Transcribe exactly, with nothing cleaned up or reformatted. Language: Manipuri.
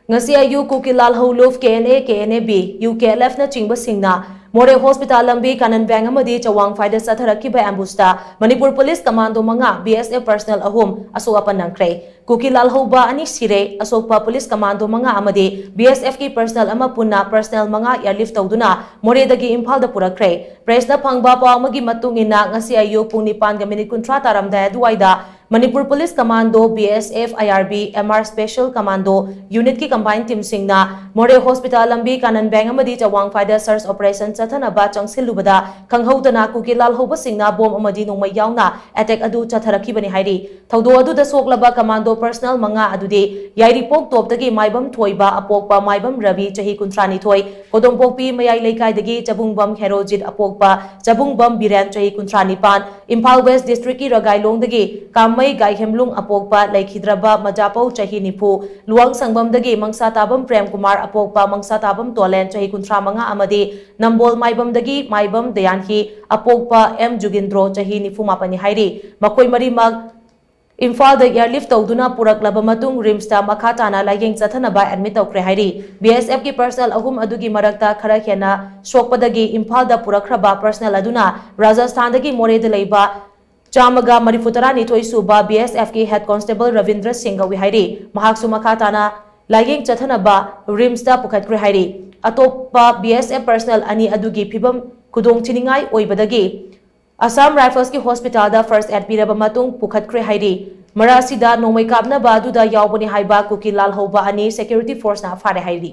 ꯉꯁꯤ ꯑꯌꯨꯛ ꯀꯨꯀꯤ ꯂꯥꯜꯍꯧꯂꯨꯞ, K N A, K N A B, U K L ꯑꯦꯐꯅꯆꯤꯡꯕꯁꯤꯡꯅ ꯃꯣꯔꯦ ꯍꯣꯁꯄꯤꯇꯥꯜ ꯂꯝꯕꯤ ꯀꯥꯅꯟ ꯕꯦꯡ ꯑꯃꯗꯤ ꯆꯋꯥꯡꯐꯥꯏꯗ ꯆꯠꯊꯔꯛꯈꯤꯕ ꯑꯦꯝꯕꯨꯁꯇ ꯃꯅꯤꯄꯨꯔ ꯄꯨꯂꯤꯁ ꯀꯃꯥꯟꯗꯣ ꯃꯉꯥ, ꯕꯤ ꯑꯦꯁ ꯑꯦꯐ ꯄꯔꯁꯅꯦꯜ ꯑꯍꯨꯝ ꯑꯁꯣꯛ ꯑꯄꯟ ꯅꯪꯈ꯭ꯔꯦ꯫ ꯀꯨꯀꯤ ꯂꯥꯜꯍꯧꯕ ꯑꯅꯤ ꯁꯤꯔꯦ꯫ ꯑꯁꯣꯛꯄ ꯄꯨꯂꯤꯁ ꯀꯃꯥꯟꯗꯣ ꯃꯉꯥ ꯑꯃꯗꯤ ꯕꯤ ꯑꯦꯁ ꯑꯦꯐꯀꯤ ꯄꯔꯁꯅꯦꯜ ꯑꯃ ꯄꯨꯟꯅ ꯄꯔꯁꯅꯦꯜ ꯃꯉꯥ ꯑꯦꯌꯔꯂꯤꯐ ꯇꯧꯗꯨꯅ ꯃꯣꯔꯦꯗꯒꯤ ꯏꯝꯐꯥꯜꯗ ꯄꯨꯔꯛꯈ꯭ꯔꯦ꯫ ꯄ꯭ꯔꯦꯁꯅ ꯐꯪꯕ ꯄꯥꯎ ꯑꯃꯒꯤ ꯃꯇꯨꯡ ꯏꯟꯅ, ꯉꯁꯤ ꯑꯌꯨꯛ ꯄꯨꯡ ꯅꯤꯄꯥꯟꯒ ꯃꯤꯅꯤꯠ ꯀꯨꯟꯊ꯭ꯔꯥ ꯇꯥꯔꯝꯗꯥꯏ ꯑꯗꯨꯋꯥꯏꯗ Manipur police commando, B S F, I R B, M R special commando ꯌꯨꯅꯤꯠꯀꯤ ꯀꯝꯕꯥꯏꯟ ꯇꯤꯝꯁꯤꯡꯅ ꯃꯣꯔꯦ ꯍꯣꯁꯄꯤꯇꯥꯜ ꯂꯝꯕꯤ ꯀꯥꯅꯟ ꯕꯦꯡ ꯑꯃꯗꯤ ꯆꯋꯥꯡꯐꯥꯏꯗ ꯁꯔꯆ ꯑꯣꯄꯔꯦꯁꯟ ꯆꯠꯊꯅꯕ ꯆꯪꯁꯤꯜꯂꯨꯕꯗ, ꯈꯪꯍꯧꯗꯅ ꯀꯨꯀꯤ ꯂꯥꯜꯍꯧꯕꯁꯤꯡꯅ ꯕꯣꯝ ꯑꯃꯗꯤ ꯅꯣꯡꯃꯩ ꯌꯥꯎꯅ ꯑꯦꯇꯦꯛ ꯑꯗꯨ ꯆꯠꯊꯔꯛꯈꯤꯕꯅꯤ ꯍꯥꯏꯔꯤ꯫ ꯊꯧꯗꯣꯛ ꯑꯗꯨꯗ ꯁꯣꯛꯂꯕ ꯀꯃꯥꯟꯗꯣ ꯄꯔꯁꯅꯦꯜ ꯃꯉꯥ ꯑꯗꯨꯗꯤ ꯌꯥꯏꯔꯤꯄꯣꯛ ꯇꯣꯞꯇꯒꯤ ꯃꯥꯏꯕꯝ ꯊꯣꯏꯕ, ꯑꯄꯣꯛꯄ ꯃꯥꯏꯕꯝ ꯔꯕꯤ, ꯆꯍꯤ ꯀꯨꯟꯊ꯭ꯔꯥ ꯅꯤꯊꯣꯏ, ꯀꯣꯗꯣꯝꯄꯣꯛꯄꯤ ꯃꯌꯥꯏ ꯂꯩꯀꯥꯏꯗꯒꯤ ꯆꯕꯨꯡꯕꯝ ꯍꯦꯔꯣꯖꯤꯠ, ꯑꯄꯣꯛꯄ ꯆꯕꯨꯡꯕꯝ ꯕꯤꯔꯦꯟ, ꯆꯍꯤ ꯀꯨꯟꯊ꯭ꯔꯥ ꯅꯤꯄꯥꯟ, ꯏꯝꯐꯥꯜ ꯋꯦꯁ ꯗꯤꯁꯇ꯭ꯔꯤꯛꯀꯤ ꯔꯒꯥꯏꯂꯣꯡꯗꯒꯤ ꯀꯥꯝꯃꯩ ꯒꯥꯏꯍꯦꯝꯂꯨꯡ, ꯑꯄꯣꯛꯄ ꯂꯩꯈꯤꯗ꯭ꯔꯕ ꯃꯖꯥꯄꯧ, ꯆꯍꯤ ꯅꯤꯐꯨ, ꯂꯨꯋꯥꯡꯁꯪꯕꯝꯗꯒꯤ ꯃꯪꯁꯥꯇꯥꯕꯝ ꯄ꯭ꯔꯦꯝꯀꯨꯃꯥꯔ, ꯑꯄꯣꯛꯄ ꯃꯪꯁꯥꯇꯥꯕꯝ ꯇꯣꯂꯦꯟ, ꯆꯍꯤ ꯀꯨꯟꯊ꯭ꯔꯥ ꯃꯉꯥ ꯑꯃꯗꯤ ꯅꯝꯕꯣꯜ ꯃꯥꯏꯕꯝꯗꯒꯤ ꯃꯥꯏꯕꯝ ꯗꯌꯥꯟꯍꯤ, ꯑꯄꯣꯛꯄ ꯑꯦꯝ ꯖꯨꯒꯤꯟꯗ꯭ꯔꯣ, ꯆꯍꯤ ꯅꯤꯐꯨ ꯃꯥꯄꯟꯅꯤ ꯍꯥꯏꯔꯤ꯫ ꯃꯈꯣꯏ ꯃꯔꯤꯃꯛ ꯏꯝꯐꯥꯜꯗ ꯑꯦꯌꯔꯂꯤꯐ ꯇꯧꯗꯨꯅ ꯄꯨꯔꯛꯂꯕ ꯃꯇꯨꯡ ꯔꯤꯝꯁꯇ ꯃꯈꯥ ꯇꯥꯅ ꯂꯥꯌꯦꯡ ꯆꯠꯊꯅꯕ ꯑꯦꯗꯃꯤꯠ ꯇꯧꯈ꯭ꯔꯦ ꯍꯥꯏꯔꯤ꯫ ꯕꯤ ꯑꯦꯁ ꯑꯦꯐꯀꯤ ꯄꯔꯁꯅꯦꯜ ꯑꯍꯨꯝ ꯑꯗꯨꯒꯤ ꯃꯔꯛꯇ ꯈꯔ ꯍꯦꯟꯅ ꯁꯣꯛꯄꯗꯒꯤ ꯏꯝꯐꯥꯜꯗ ꯄꯨꯔꯛꯈ꯭ꯔꯕ ꯄꯔꯁꯅꯦꯜ ꯑꯗꯨꯅ ꯔꯥꯖꯁꯊꯥꯟꯗꯒꯤ ꯃꯣꯔꯦꯗ ꯂꯩꯕ ꯆꯥꯝꯃꯒ ꯃꯔꯤꯐꯨ ꯇꯔꯥꯅꯤꯊꯣꯏ ꯁꯨꯕ ꯕꯤ ꯑꯦꯁ ꯑꯦꯐꯀꯤ ꯍꯦꯗ ꯀꯣꯟꯁꯇꯦꯕꯜ ꯔꯕꯤꯟꯗ꯭ꯔ ꯁꯤꯡ ꯀꯧꯏ ꯍꯥꯏꯔꯤ꯫ ꯃꯍꯥꯛꯁꯨ ꯃꯈꯥ ꯇꯥꯅ ꯂꯥꯌꯦꯡ ꯆꯠꯊꯅꯕ ꯔꯤꯝꯁꯇ ꯄꯨꯈꯠꯈ꯭ꯔꯦ ꯍꯥꯏꯔꯤ꯫ ꯑꯇꯣꯞꯄ ꯕꯤ ꯑꯦꯁ ꯑꯦꯐ ꯄꯔꯁꯅꯦꯜ ꯑꯅꯤ ꯑꯗꯨꯒꯤ ꯐꯤꯕꯝ ꯈꯨꯗꯣꯡꯊꯤꯅꯤꯡꯉꯥꯏ ꯑꯣꯏꯕꯗꯒꯤ ꯑꯁꯥꯝ ꯔꯥꯏꯐꯜꯁꯀꯤ ꯍꯣꯁꯄꯤꯇꯥꯜꯗ ꯐꯥꯔꯁ ꯑꯦꯗ ꯄꯤꯔꯕ ꯃꯇꯨꯡ ꯄꯨꯈꯠꯈ꯭ꯔꯦ ꯍꯥꯏꯔꯤ꯫ ꯃꯔꯛ ꯑꯁꯤꯗ ꯅꯣꯡꯃꯩ ꯀꯥꯞꯅꯕ ꯑꯗꯨꯗ ꯌꯥꯎꯕꯅꯤ ꯍꯥꯏꯕ ꯀꯨꯀꯤ ꯂꯥꯜꯍꯧꯕ ꯑꯅꯤ ꯁꯦꯀ꯭ꯌꯨꯔꯤꯇꯤ ꯐꯣꯔꯁꯅ ꯐꯥꯔꯦ ꯍꯥꯏꯔꯤ꯫